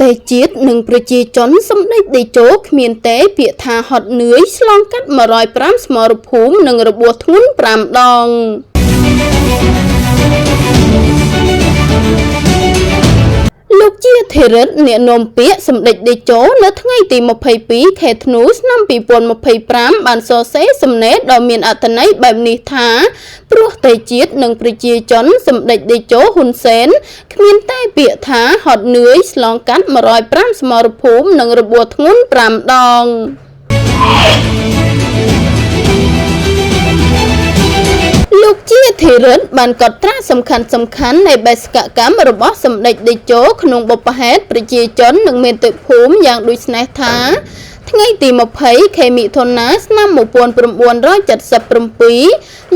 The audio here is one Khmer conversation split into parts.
តែជាតិនិងប្រជាជនសម្ដេចតេជោគ្មានទេពាក្យថាហត់នឿយឆ្លងកាត់105សមរភូមិនិងរបួសធ្ងន់5ដងលោកជាធិរិទ្ធអ្នកនាំពាក្យសម្ដេចតេជោនៅថ្ងៃទី22ខែធ្នូឆ្នាំ2025បានសរសេរសំណេរដ៏មានអត្ថន័យបែបនេះថាព្រោះតែជាតិនិងប្រជាជនសម្ដេចតេជោហ៊ុនសែនគ្មានតែពាក្យថាហត់នឿយឆ្លងកាត់105សមរភូមិនិងរបួសធ្ងន់5ដងលោកជាធិរិទ្ធបានកត់ត្រាសំខាន់ៗនៃបេសកកម្មរបស់សម្ដេចតេជោក្នុងបុព្វហេតុប្រជាជននិងមាតុភូមិយ៉ាងដូចនេះថាថ្ងៃទី20ខែមិថុនាឆ្នាំ1977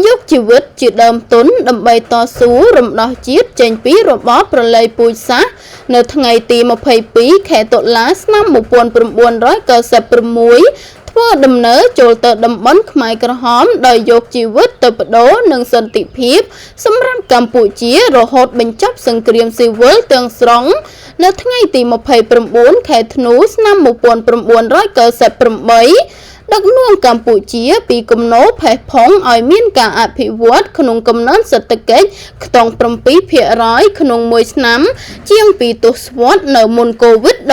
យកជីវិតជាដើមទុនដើម្បីតស៊ូរំដោះជាតិចេញពីរបបប្រល័យពូជសាសន៍នៅថ្ងៃទី22ខែតុលាឆ្នាំ1996ធ្វើដំណើរចូលទៅតំបន់ខ្មែរក្រហមដោយយកជីវិតទៅប្ដូរនឹងសន្តិភាពសម្រាប់កម្ពុជារហូតបញ្ចប់សង្គ្រាមស៊ីវិលទាំងស្រុងនៅថ្ងៃទី29ខែធ្នូឆ្នាំ1998ដឹកនាំកម្ពុជាពីគំនរផេះផង់ឲ្យមានការអភិវឌ្ឍក្នុងកំណើនសេដ្ឋកិច្ចខ្ទង់7%ក្នុងមួយឆ្នាំជាង2ទសវត្សរ៍នៅមុនកូវីដ-19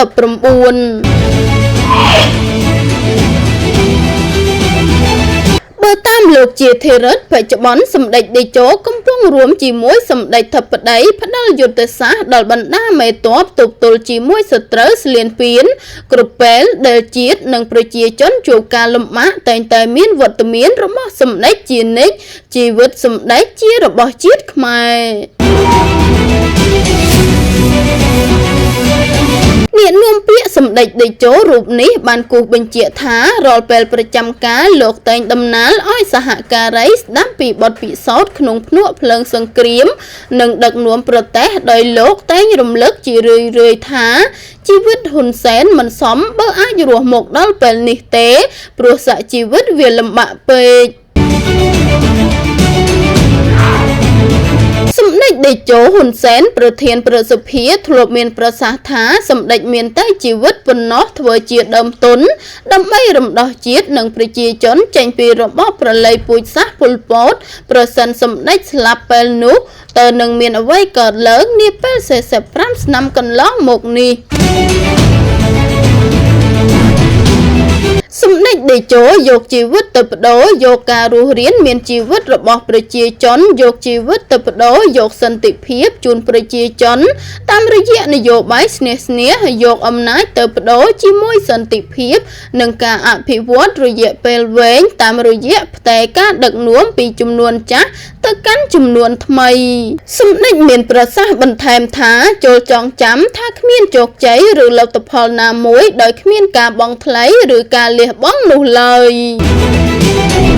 បើតាមលោកជាធិរិទ្ធបច្ចុប្បន្នសម្ដេចតេជោកំពុងរួមជាមួយសម្ដេចធិបតីផ្ដល់យុទ្ធសាស្ត្រដល់បណ្ដាមេទ័ពទប់ទល់ជាមួយសត្រូវស្លៀនពៀនគ្រប់ពេលដែលជាតិនិងប្រជាជនជួបការលំបាកតែងតែមានវត្តមានរបស់សម្ដេចជានិច្ចជីវិតសម្ដេចជារបស់ជាតិខ្មែរអ្នកនាំពាក្យសម្ដេចតេជោរូបនេះបានគូសបញ្ជាក់ថារាល់ពេលប្រចាំការលោកតែងតំណាលឲ្យសហការីស្ដាប់ពីបទពិសោធន៍ក្នុងភ្នក់ភ្លើងសង្គ្រាមនិងដឹកនាំប្រទេសដោយលោកតែងរំលឹកជារឿយៗថាជីវិតហ៊ុនសែនមិនសមបើអាចរស់មកដល់ពេលនេះទេព្រោះសាក់ជីវិតវាលំបាកពេកសម្ដេចតេជោហ៊ុនសែនប្រធានព្រឹទ្ធសភាធ្លាប់មានប្រសាសន៍ថាសម្ដេចមានតែជីវិតប៉ុណ្ណោះធ្វើជាដើមទុនដើម្បីរំដោះជាតិនិងប្រជាជនចេញពីរបបប្រល័យពូជសាសន៍ប៉ុលពតប្រសិនសម្ដេចស្លាប់ពេលនោះតើនឹងមានអ្វីកើតឡើងនាពេល45ឆ្នាំកន្លងមកនេះសម្ដេចតេជោយកជីវិតទៅប្ដូរយកការរស់រានមានជីវិតរបស់ប្រជាជនយកជីវិតទៅប្ដូរយកសន្តិភាពជូនប្រជាជនតាមរយៈនយោបាយស្នេហ៍យកអំណាចទៅប្ដូរជាមួយសន្តិភាពនិងការអភិវឌ្ឍរយៈពេលវែងតាមរយៈផ្ទេរការដឹកនាំពីចំនួនចាស់ទៅកាន់ចំនួនថ្មីសម្ដេចមានប្រសាសន៍បន្ថែមថាចូលចងចាំថាគ្មានជោគជ័យឬលទ្ធផលណាមួយដោយគ្មានការបង់ថ្លៃឬការលះបង់នោះឡើយ។